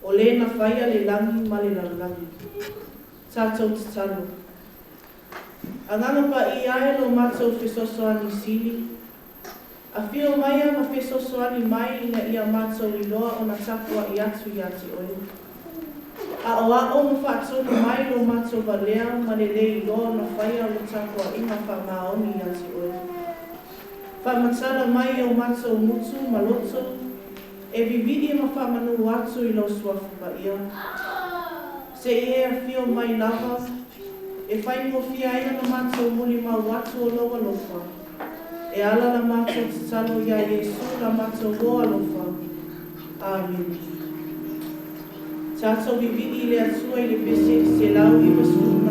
O lē na faia le lagi ma le lalolagi. Tatou tatalo. Agaga Paia e lo matou fesoasoani sili, afio maia ma fesoasoani mai ina ia matou iloa ona tapua'i atu ia te Oe. Aoao ma faatonu mai lo matou valea ma le lē iloa ona faia o le tapua'iga faamaoni ia te Oe. Faamatala mai o matou gutu ma loto e vivi'i ma faamanū atu i Lou Suafa Paia. Se'i e afio mai lava e faigofie ai ona matou molimau atu o Lou alofa e ala la matou tatalo iā Iesu la matou uō alofa. Amene. Tatou vivi'i i le Atua i le pese 194.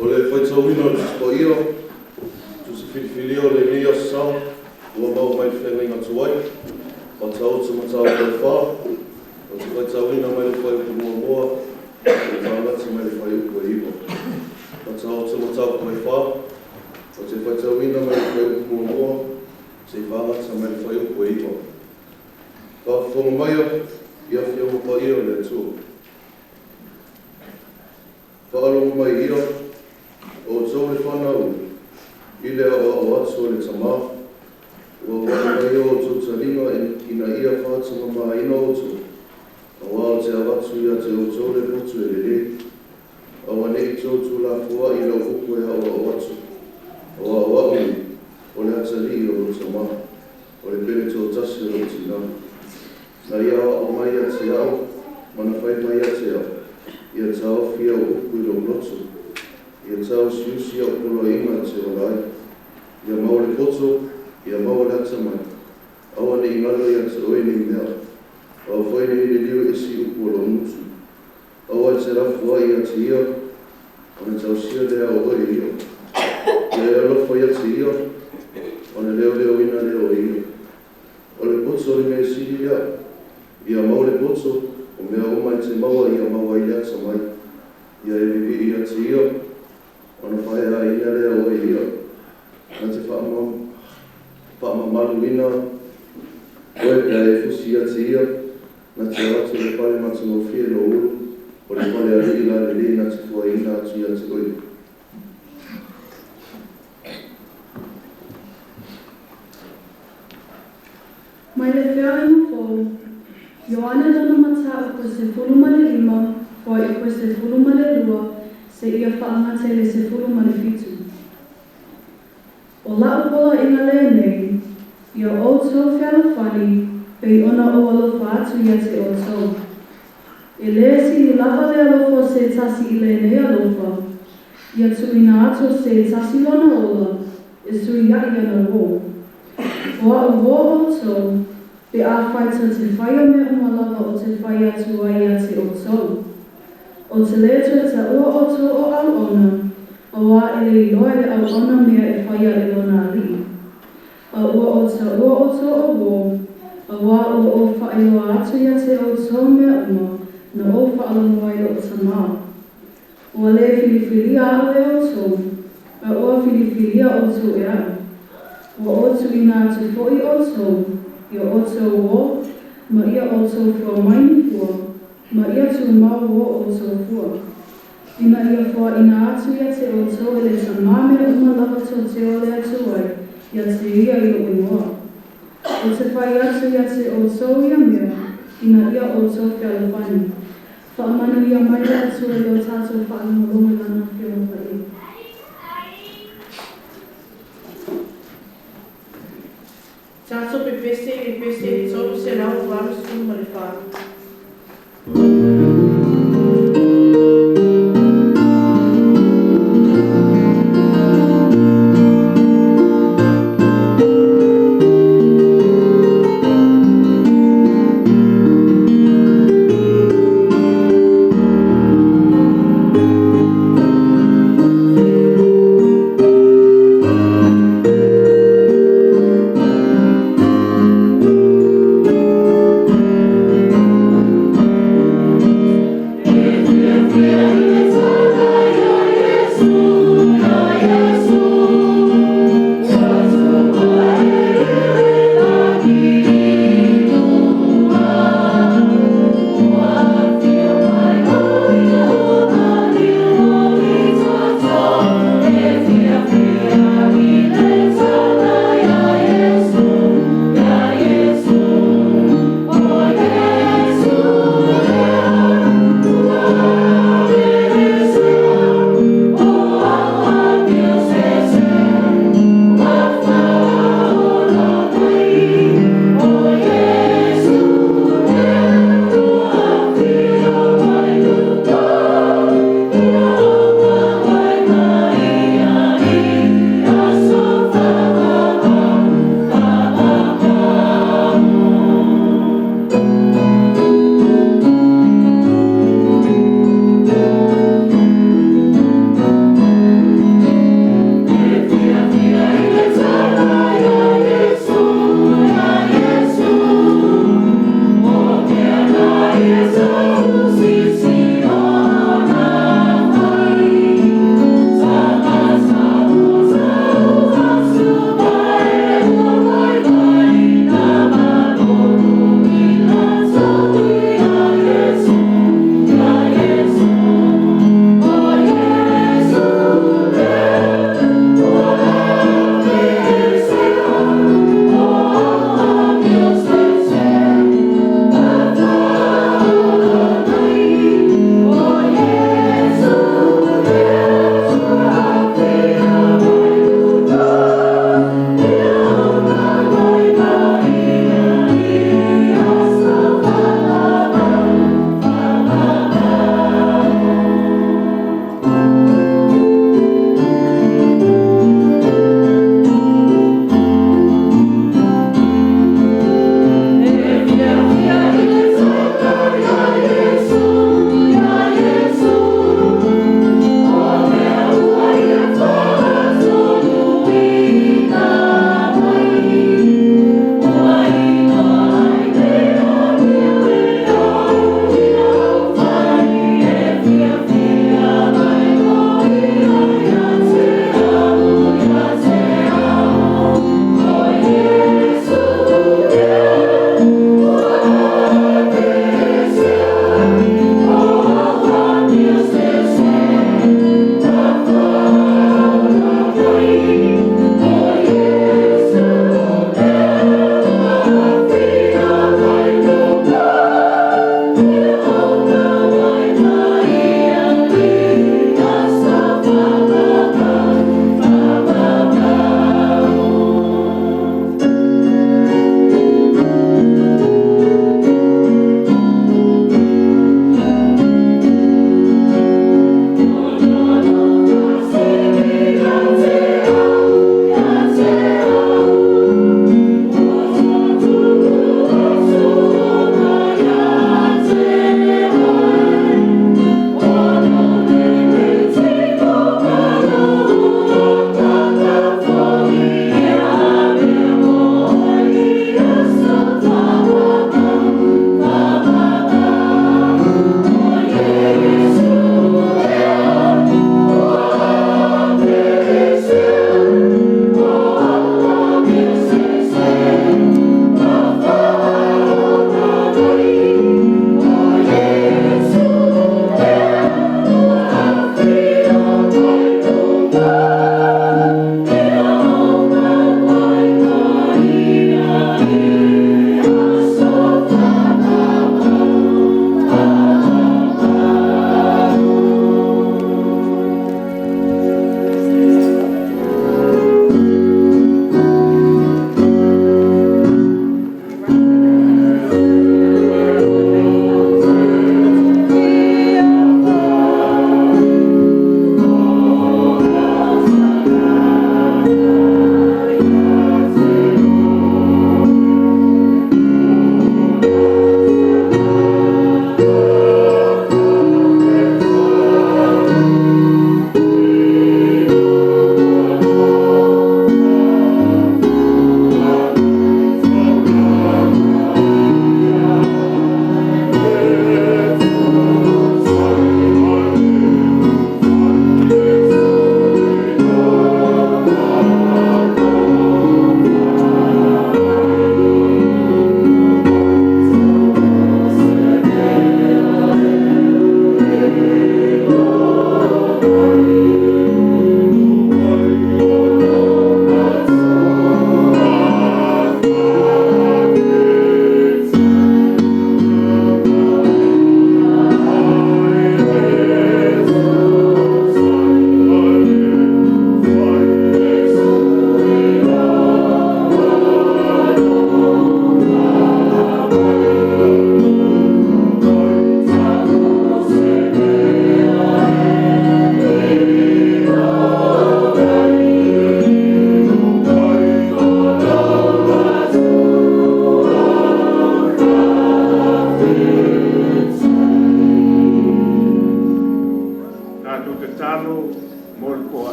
O le faitauina o le Tusi Paia, Tusi Filifilia o lenei Aso Sa ua maua mai le Feagaiga Tuai, Matautu Mataupu e 4, ou te faitauina mai le fuaiupu 1 seia fagata mai le fuaiupu e 9. Matautu Mataupu e 4, ou te faitauina mai le fuaiupu 1 seia fagata mai le fuaiupu e 9. Faafofoga maia i Afioga Paia o le Atua. Faalogo mai ia, o outou le fanau i le aoao atu a le tamā, ua auai mai outou taliga ina ia faatamamāina outou, auā ou te avatu ia te outou le potu e lelei. Auaneʻi tou tuulafoai i lau upu e aoao atu, auā o a'u nei, o le atalii o lou tamā, o le pele toatasi o lou tinā. Na ia aoao mai ia te a'u ma Ma na fai mai ia te au, Ia taofi au upu i lou loto, ia tāusiusi au poloaiga e te ola ai. Ia maua le poto, ia maua le atamai, aua ne i galo ia te oe nei mea. Aua foi ne i liliu ese i upu a lou gutu. Aua e te lafoai ia te ia, ona tausia lea o oe e ia. Ia e alofa ia te ia, ona leoleoina lea o ia. O le poto le mea sili lea. Ia mau le poto, o mea uma e te maua ia maua ai le atamai. Ia e vivii ia te ia, ona faaeaina lea o oe e ia. Na te faamamaluina oe pe a e fusi ia te ia, na te ao atu i le fale matagofie lou ulu, o le fale alii lalelei na te foaiina atu ia te oe. Mai le Feagaiga Fou, Ioane lona mataupu 15, fuaiupu 12, seia faagata i le 17. O la'u poloaiga lenei, ia outou fealofani, pei ona ou alofa atu ia te outou. E lē sili lava le alofa o se tasi i lenei alofa, ia tuuina atu o se tasi lona ola e suiaʻi ana uō. O aʻu uō outou, pe afai tou te faia mea uma lava ou te fai atu ai ia te outou. Ou te lē toe taua outou o auauna, auā e le iloa e le auauna mea e faia e lona alii. A ua ou taua outou o uō, auā ua ou faailoa atu ia te outou mea uma na ou faalogo ai i loʻu Tamā. Ua lē filifilia aʻu e outou, a ua filifilia outou e aʻu. Ua ou tuuina atu foʻi outou ia outou uō ma ia outou fua mai ni fua, ma ia tumau ō outou fua. Ina ia foaʻina atu ia te outou e le Tamā mea uma lava tou te ole atu ai ia te ia i loʻu igoa. Ou te fai atu ia te outou ia mea, ina ia outou fealofani. Faamanuia mai le Atua i lo tatou faalogologo i Lana Afioga Paia. Tatou pepese i le pese 384.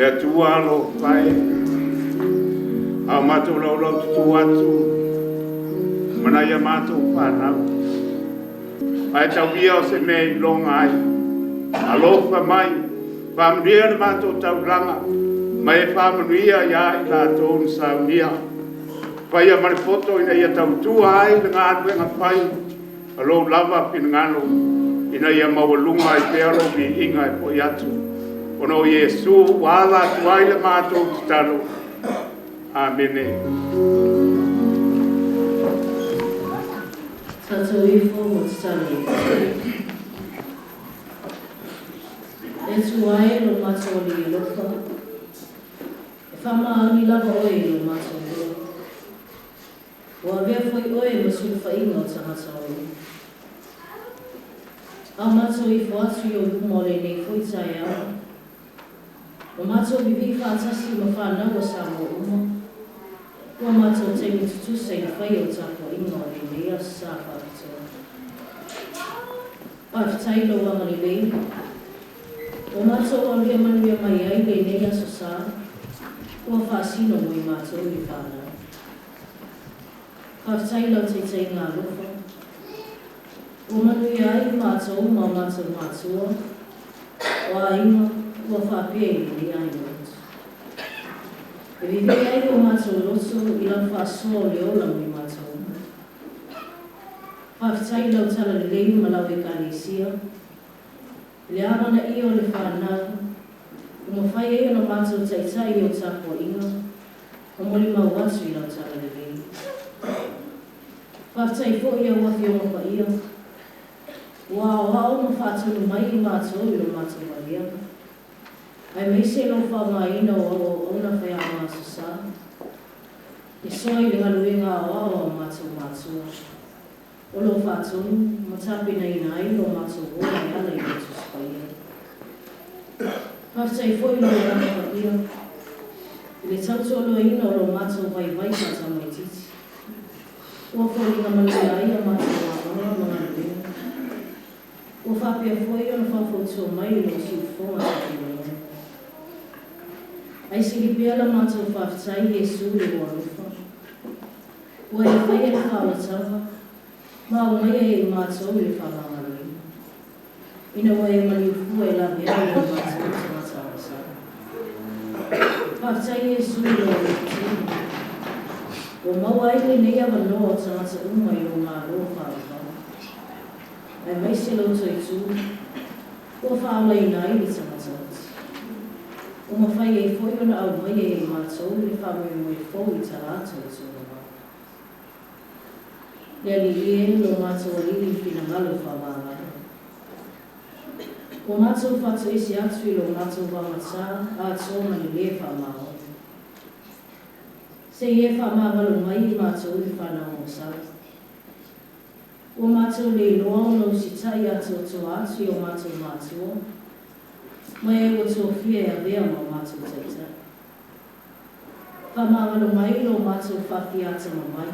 Le Atua alofa e, a o matou laulau tutu atu ma nai a matou fanau, ae tau ia o se mea e iloga ai. Alofa mai, faamanuia le matou taulaga, ma e faamanuia ia i latou na saunia. Faia ma le poto ina ia tautua ai le galuega fai a lou lava finagalo, ina ia maualuga ai pea lou viiga e fo'i atu. Ona o Iesu ua ala atu ai le matou tatalo. Amene. Tatou ifo ma tatalo ifo. Le Atua e lo matou Alii alofa, e faamaoni lava oe i lo matou ola. Ua avea foi oe ma sulufaiga o tagata uma. A o matou ifo atu i ou luma o lenei foi taeao, ua matou vivii faatasi ma fanau a Samoa uma, ua matou taimi tutusa i le faia o tapuaiga o lenei aso sa faapitoa. Faafetai i lou agalelei, ua matou alia manuia mai ai lenei aso sa, ua faasino mo i matou i le fanau. Faafetai i lau taitaiga alofa, ua manuia ai matou ma o matou matua, o aiga ua faapea i lenei aiga loto. E vivii ai o matou loto i lau faasoa o le ola mo i matou uma. Faafetai i lau talalelei ma lau Ekalesia, i le amanaia o le fanau, ua mafai ai ona matou taitai i ou tapuaiga, ma molimau atu i lau talalelei. Faafetai foi i au Afioga Paia, ua aoao ma faatonu mai i matou i lo matou maliega, aemaise lou faaaogaina o au auauna faiaoga Aso Sa, e soa i le galuega aoao a o matou matua, o lo o faatonu ma tapenaina ai lo matou ola e ala i lou Tusi Paia. Faafetai foi i lou Agaga Paia i le tautualuaina o lo matou vaivai faatamaitiiti, ua foliga manuia ai a matou aoga ma galuega, ua faapea foi ona faufautua mai i lou siufofoga tautualuaina. Ae sili pea la matou faafetai Iesu i lou alofa, Ua e faia le faaolataga, ma aumaia ia i matou i le faamagaloina, ina ua e maliu fua e lavea ai o matou tagata agasala. Faafetai Iesu i lou alofa tele, ua maua ai lenei avanoa o tagata uma i lou Malo faavavau, aemaise lou toe tu, ua faaolaina ai le tagata oti. Ua mafai ai foi ona aumaia ia i matou le faamoemoe fou i tala atu o le tulaga. Le Alii e, lo matou Alii i finagalo faamagalo. Ua matou faatoese atu i lo matou vagatā atoa ma le lē faamaoni. Se i e faamagalo mai i matou i le fanau agasala. Ua matou le iloa ona usitai atoatoa atu i o matou matua, ma e ua tofia e avea ma o matou taitai. Faamagalo mai lo matou faafiatamamai,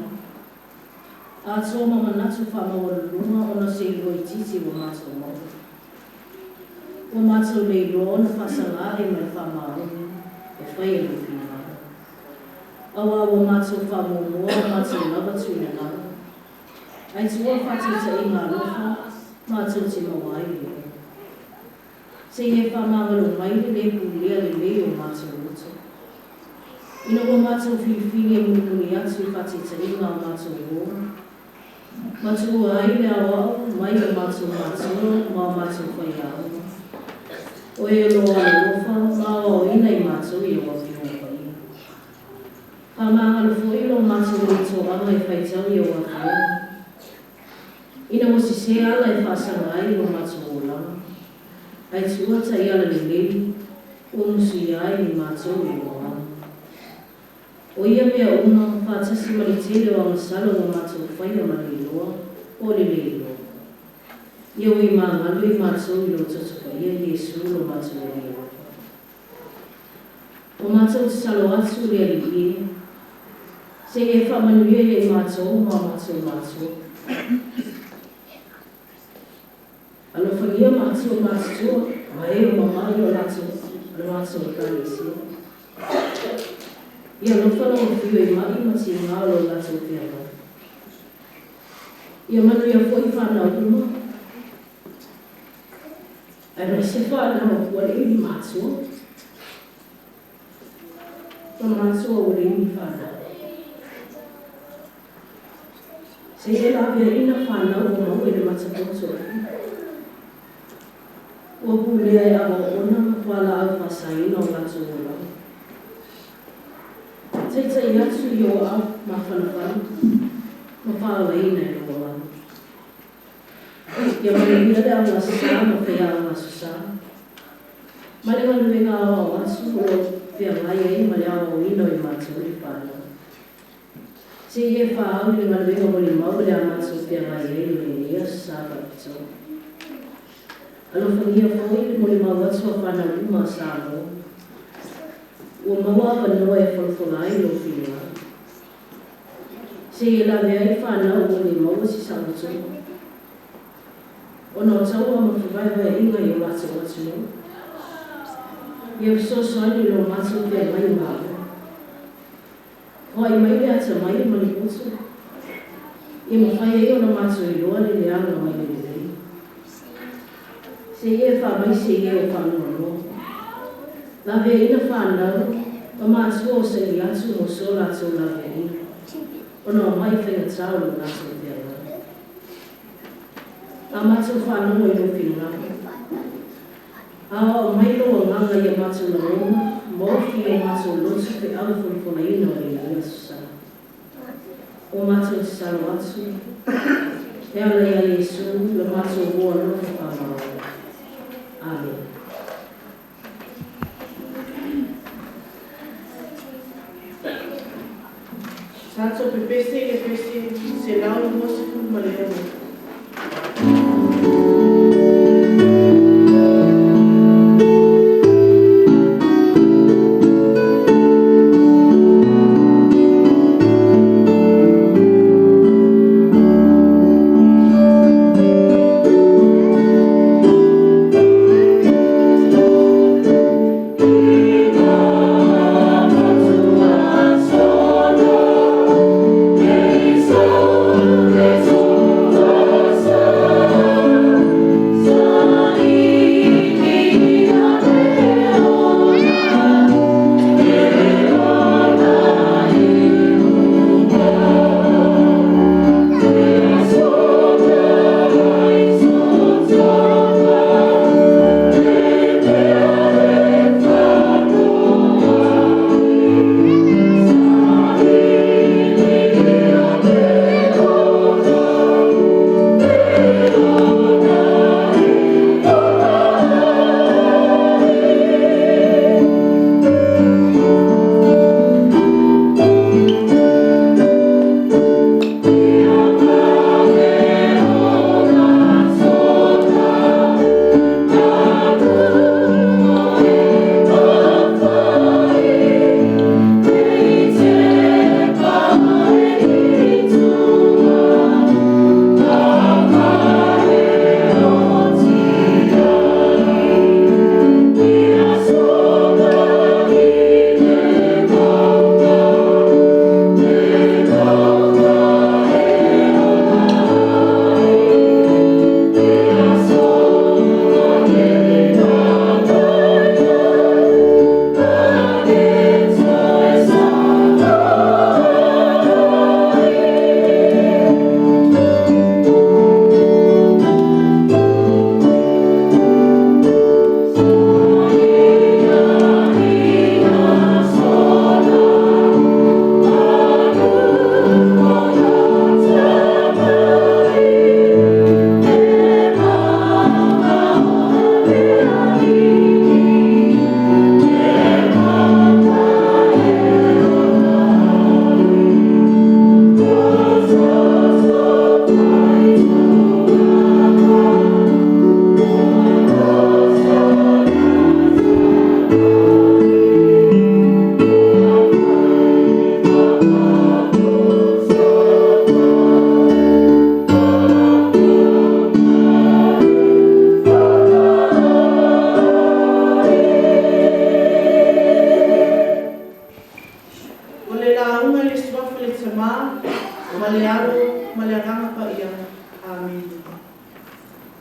atoa ma manatu faamaualuluga ona o se iloa itiiti ua matou maua. Ua matou le iloa ona faasaga ae ma le faamaoni e faia lou finagalo, auā ua matou faamuamua o matou lava tuuina lalo, ae tuua faataitaiga alofa matou te maua ai le ola. Se i e faamagalo mai le lē pulea lelei o matou loto, ina ua matou filifili e mulimuli atu i faataitaiga a o matou uō, ma tuua ai le aoao mai o matou matua ma o matou faiaoga, o e o lo o alolofa ma aoaoina i matou i au Afioga Paia. Faamagalo foi lo matou le toaga e faitau i au Afioga, ina ua sesē ala e faasaga ai lo matou olaga, ae tuua taiala lelei ua musuia ai i matou i lou Agaga. O ia mea uma, faatasi ma le tele o agasala ua matou faia ma le iloa, po o le le iloa. Ia ua i magalo i matou i lou Toto Paia, Iesu lo matou Alii alofa. Ua matou tatalo atu le Alii e, se i e faamanuia ia i matou ma o matou matua. Alofagia matua matutua ma e o mamae o latou a le matou Ekalesia. Ia alofa lau afio i ma'i ma tiga o lo latou feagai. Ia manuia foi fanau uma, aemaise fanau ua leai ni matua, ma matua ua leai ni fanau. Se i e laveaiina fanau ua maua i le matapoto o le i'a. Ua pulea e ava oona ma fualaau faasaina o latou olaga. Taitai atu i ou aao mafanafana ma faaolaina e lou Agaga. Ia manuia le aoga Aso Sa ma faiaoga Aso Sa, ma le galuega aoao atu o lo o feagai ai ma le aoaoina o i matou le fanau. Se i e faaau i le galuega molimau o le a matou feagai ai ma lenei Aso Sa faapitoa. Alofagia foi le molimau atu a fanau uma a Samoa, ua maua avanoa e folafola ai lou finagalo. Se i e lavea ai fanau ua le maua se saolotoga, ona o taua ma fevaevaeaiga i o latou atunuu. Ia fesoasoani i lo matou feagai ma aoga. Foai mai le atamai ma le poto, ia mafai ai ona matou iloa le leaga mai le lelei. Se i e faamaise i e o faanoanoa. Laveaiina fanau ma matua o saili atu mo so latou laveaiina, ona o ma'i faigata o lo latou feagai. A matou faalogo i lou finagalo, aoao mai lou Agaga ia matou lagona ma ofi i o matou loto feau folafolaina o lenei Aso Sa. Ua matou tatalo atu, e ala ia Iesu lo matou uo alofa faamaoni. Amene. Tatou pepese i le pese 126.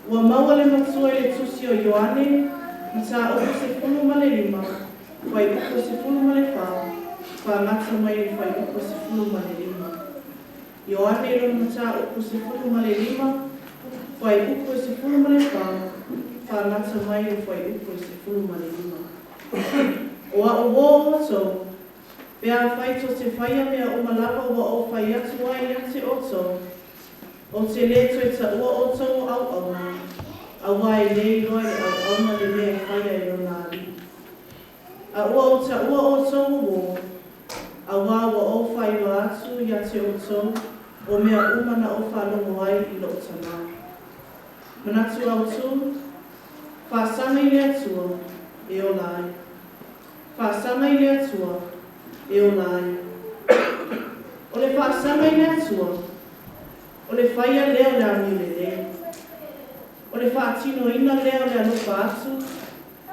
Ua maua le Matua i le Tusi o Ioane, mataupu 15, fuaiupu 14, faagata mai le fuaiupu 15. Ioane lona mataupu 15, fuaiupu 14, faagata mai le fuaiupu 15. O a'u uō outou, pe afai tou te faia mea uma lava ua ou fai atu ai ia te outou, Ou te lē toe taua outou o auauna, auā e lē iloa e le auauna le mea e faia e lona alii. A ua ou taua outou o uō, auā ua ou faailoa atu ia te outou o mea uma na ou faalogo ai i loʻu Tamā. Manatu autū, Faasaga i le Atua, e ola ai. Faasaga i le Atua, e ola ai. O le faasaga i le Atua, o le faia lea o le amio lelei. O le faatinoina lea o le alofa atu,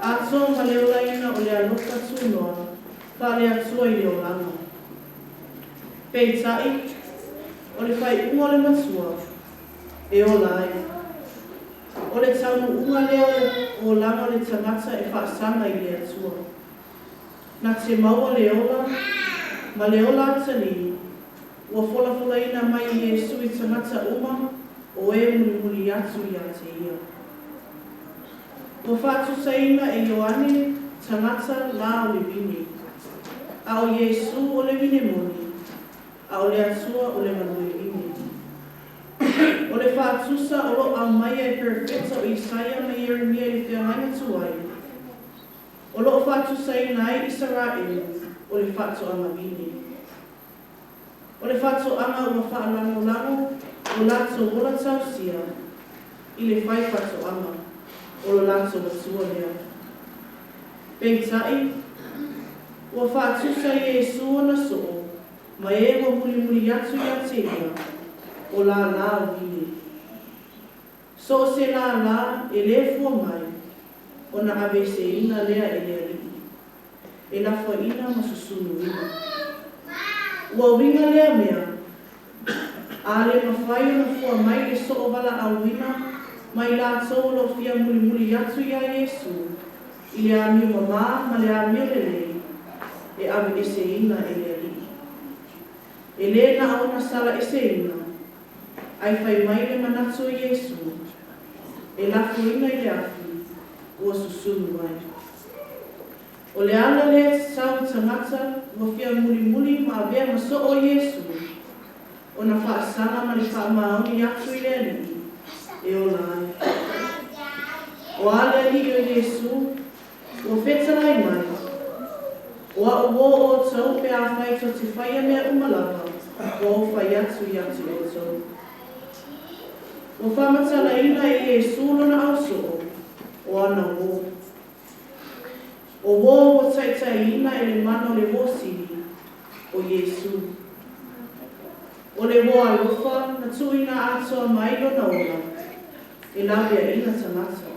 atoa ma le olaina o le alofa tunoa faale-Atua i le olaga. Peitai, o le faaiuga o le Matua, e ola ai. O le taunuuga lea o le olaga o le tagata e faasaga i le Atua. Na te maua le ola, ma le ola atalii, ua folafolaina mai e Iesu i tagata uma o e mulimuli atu ia te Ia. Ua faatusaina e Ioane tagata la o le vine, a o Iesu o le vine moni, a o le Atua o le galue vine. O le faatusa o lo o aumaia e perofeta o Isaia ma Ieremia i le feagaiga tuai, o lo o faatusaina ai Isaraelu o le faatoaga vine. O le faatoaga ua faalagolago lo latou ola tausia i le fai faatoaga o lo latou Atua lea. Peitai, ua faatusa Iesu ona soo ma e ua mulimuli atu ia te ia, o lālā o vine. So o se lālā e lē fua mai, ona aveeseina lea e le Alii, e lafoaiina ma susunuina. Ua uiga lea mea, a le mafai ona fua mai le soo valaauina ma i latou o lo o fia mulimuli atu iā Iesu i le amio mamā ma le amio lelei e aveeseina e le Alii. E lē na o ona sala eseina, ae fai mai le manatu o Iesu, e lafoina i le afi ua susunu ai. O le ala lea e tatau i tagata ua fia mulimuli ma avea ma soo o Iesu, ona faasaga ma le faamaoni atu i le Alii e ola ai. O a le Alii o Iesu, ua fetalai mai, O a'u uō outou pe afai tou te faia mea uma lava ua ou fai atu ia te outou. Ua faamatalaina e Iesu lona ausoo, o ana uō. O uō ua taitaiina e le mana o le uō sili, o Iesu. O le uō alofa na tuuina atoa mai lona ola, e laveaiina tagata.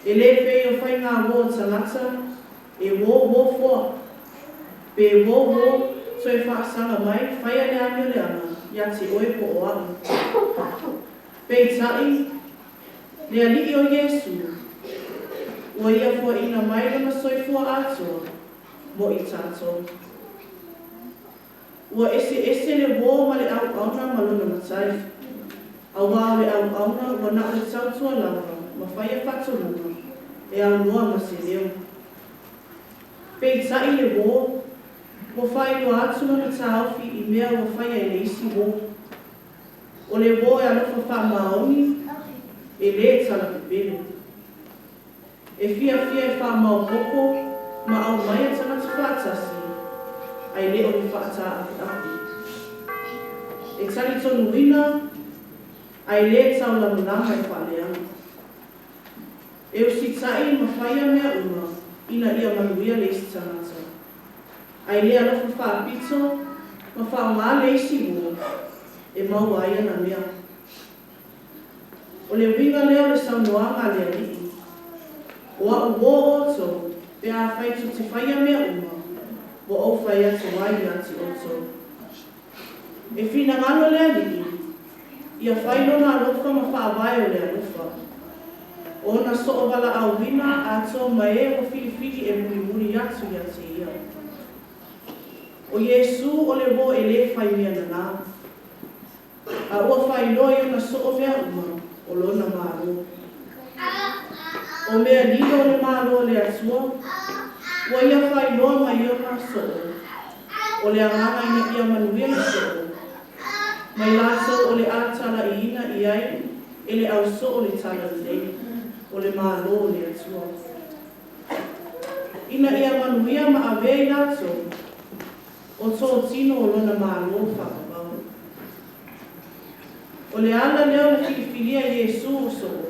E lē pei o faigā uō tagata e uō uō foa, pe uō uō toe faasaga mai faia le amio leaga ia te oe po o a'u. Peitai, le Alii o Iesu, ua ia foaiina mai lona soifua atoa mo i tatou. Ua eseese le uō ma le auauna ma lona matai, auā o le auauna ua na o le tautua lava ma faia faatonuga e aunoa ma se leo. Peitai le uō, ua faailoa atu lona taofi i mea ua faia e le isi uō. O le uō e alofa faamaoni, e lē talapepelo. E fiafia e faamaopoopo ma aumaia tagata faatasi, ae le o le faataapeape. E talitonuina, ae lē taulamalama e faaleaga. E usitai ma faia mea uma ina ia manuia le isi tagata, ae lē alofa faapito ma faaaogā le isi uō e maua ai ana mea. O le uiga lea o le saunoaga a le Alii, O a'u uō outou, pe afai tou te faia mea uma, ua ou fai atu ai ia te outou. E finagalo le Alii, ia fai lona alofa ma faavae. faavae o le alofa. O ona soo valaauina atoa ma e ua filifili e mulimuli atu ia te ia. O Iesu o le uo e lē fai mea nanā, a ua faailoa i ona soo mea uma o lona Malo. O mea lilo o le Malo a le Atua, ua ia faailoa mai i ona soo, o le agaga ina ia manuia le soo, ma i latou o le a talaiina i ai e le ausoo le talalelei o le Malo o le Atua. Ina ia manuia ma avea i latou o totino o lona Malo faavavau. O le ala lea o le filifilia Iesu o soo,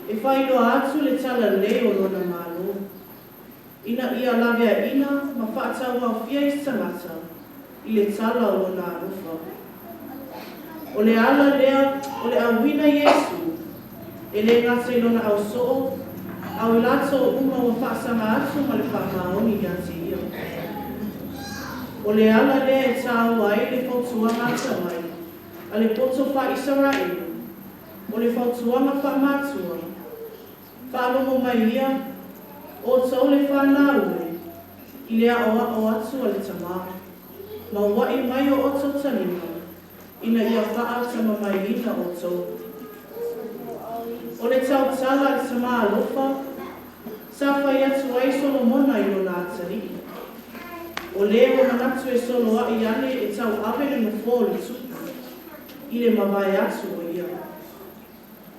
e faailoa atu le talalelei o lona Malo, ina ia laveaina ma faatauaofia isi tagata i le tala o lona alofa. O le ala lea o le auina Iesu, e lē gata i lona ausoo, a o i latou uma ua faasaga atu ma le faamaoni ia te ia. O le ala lea e tāua ai le fautuaga atamai a le poto faa-Isaraelu, o le fautuaga faamatua, Faalogo mai ia, outou le fanau e, i le aʻoaʻo atu a le tamā, ma uaʻi mai o outou taliga, ina ia faatamamaiina outou. O le tautala a le tamā alofa, sa fai atu ai Solomona i lona atalii. O lē ua manatu e soloaʻi ane e tauave le nofoa o le tupu, i le mavae atu o ia.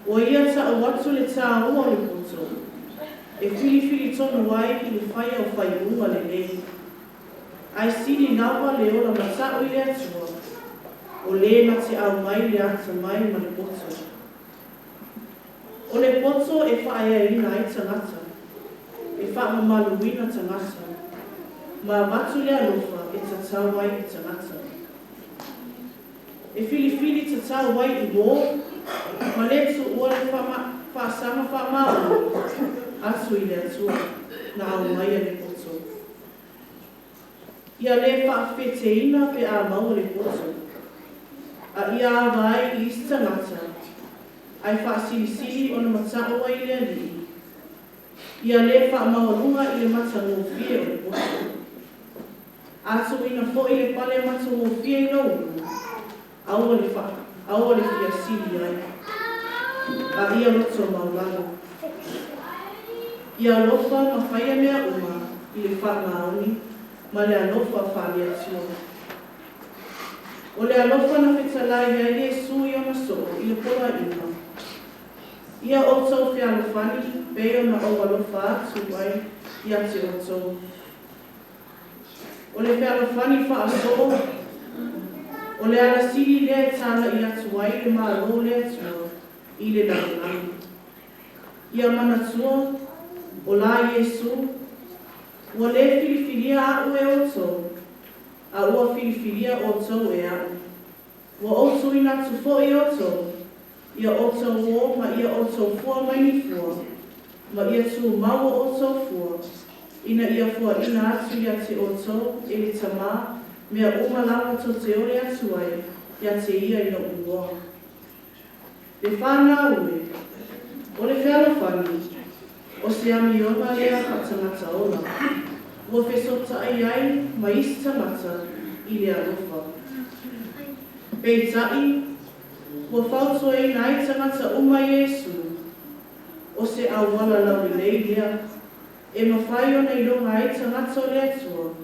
Ua ia taʻu atu le tāua o le poto e filifili tonu ai i le faia o faaiuga lelei. Ae sili lava le ola mataʻu i le Atua, o lē na te aumai le atamai ma le poto. O le poto e faaeaina ai tagata, e faamamaluina tagata, ma avatu le alofa e tatau ai i tagata. E filifili tatau ai i uō ma le tuua le faasaga faamaoni atu i le Atua na aumaia le poto. Ia le faafeteina pe a maua le poto, a ia ava ai i isi tagata, ae faasilisili ona mataʻu ai i le Alii. Ia le faamaualuga i le matagofie o le poto. A tuuina foi le pale matagofie i lou ulu, aua le fa, aua le fia sili ai, a ia loto maulalo. Ia alofa ma faia mea uma i le faamaoni ma le alofa faale-Atua. O le alofa na fetalai ai Iesu i ona soo i le poloaiga, Ia outou fealofani pei ona ou alofa atu ai ia te outou. O le fealofani faasoo, o le ala sili lea e tālaʻi atu ai le Malo o le Atua i le lalolagi. Ia manatua, o la Iesu, ua lē filifilia aʻu e outou, a ua filifilia outou e aʻu. Ua ou tuuina atu foi e outou, ia outou ō ma ia outou fua mai ni fua, ma ia tumau o outou fua, ina ia fuaʻina atu ia te outou e le Tamā mea uma lava tou te ole atu ai ia te ia i loʻu igoa. Le fanau e, o le fealofani, o se amioga lea faatagata ola, ua fesotaʻi ai ma isi tagata i le alofa. Peitai, ua fautuaina ai tagata uma e Iesu, o se auala laulelei lea e mafai ona iloga ai tagata o le Atua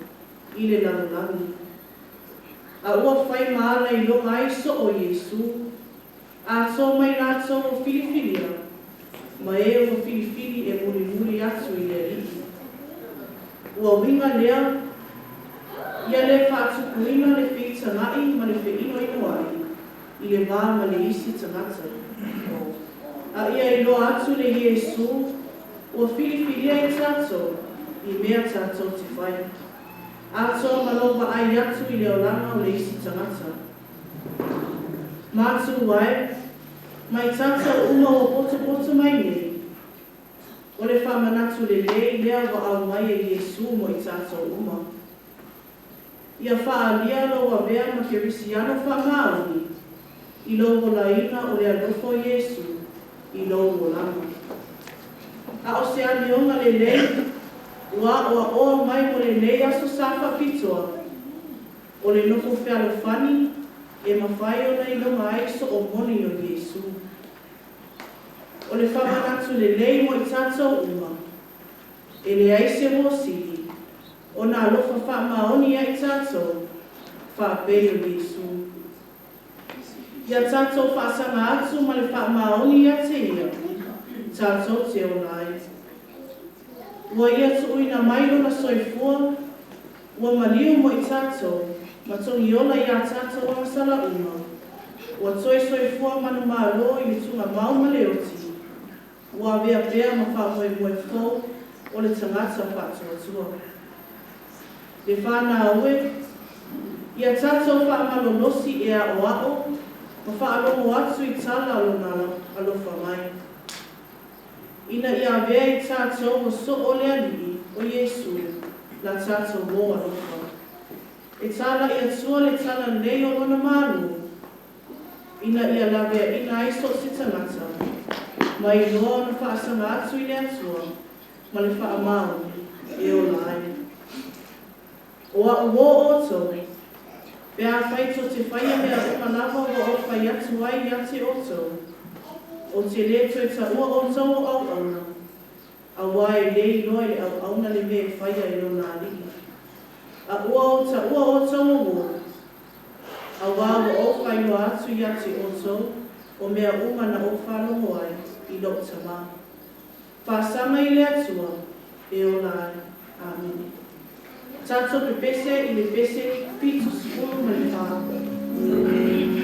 i le lalolagi. A ua fai ma ala iloga ai soo Iesu, atoa mai latou ua filifilia, ma e ua filifili e mulimuli atu i le Alii. Ua uiga lea, ia le faatupuina le feitagaʻi ma le feinoinoaʻi i le va ma le isi tagata, a ia iloa atu le Iesu ua filifilia i tatou i mea tatou te fai, atoa ma lou vaai atu i le olaga o le isi tagata. Matua e, mai tatou uma ua potopoto mai nei, o le faamanatu lelei lea ua aumai e Iesu mo i tatou uma. Ia faaalia lou avea ma Kerisiano faamaoni. i lou olaina o le alofa o Iesu i lou olaga. A o se amioga lelei ua aoaoa mai mo lenei aso sa faapitoa, o le nofo fealofani e mafai ona iloga ai soo moni o Iesu. O le faamanatu lelei mo i tatou uma, e leai se uo sili, ona alofa faamaoni ia i tatou, faapei o Iesu. Ia tatou faasaga atu ma le faamaoni ia te ia, tatou te ola ai. Ua ia tuuina mai lona soifua, ua maliu mo i tatou, ma togiola iā tatou agasala uma, ua toe soifua manumalo i le tugamau ma le oti, ua avea pea ma faamoemoe fou o le tagata faatuatua. Le fanau e, ia tatou faamalolosi e aoao ma faalogo atu i tala o lona alofa mai. Ina ia avea i tatou ma soo le Alii o Iesu la tatou uō alofa. E tala'i atua le talalelei o lona Malo, ina ia laveaina ai so o se tagata, ma iloa ona faasaga atu i le Atua ma le faamaoni e ola ai. O a'u uō outou, pe afai tou te faia mea uma lava ua ou fai atu ai ia te outou, ou te lē toe taua outou o auauna, auā e lē iloa e le auauna le mea e faia e lona alii. A ua ou taua outou o uō, auā ua ou faailoa atu ia te outou o mea uma na ou faalogo ai i lo'u Tamā. Faasaga i le Atua e ola ai. Amene. Tatou pepese i le pese 74.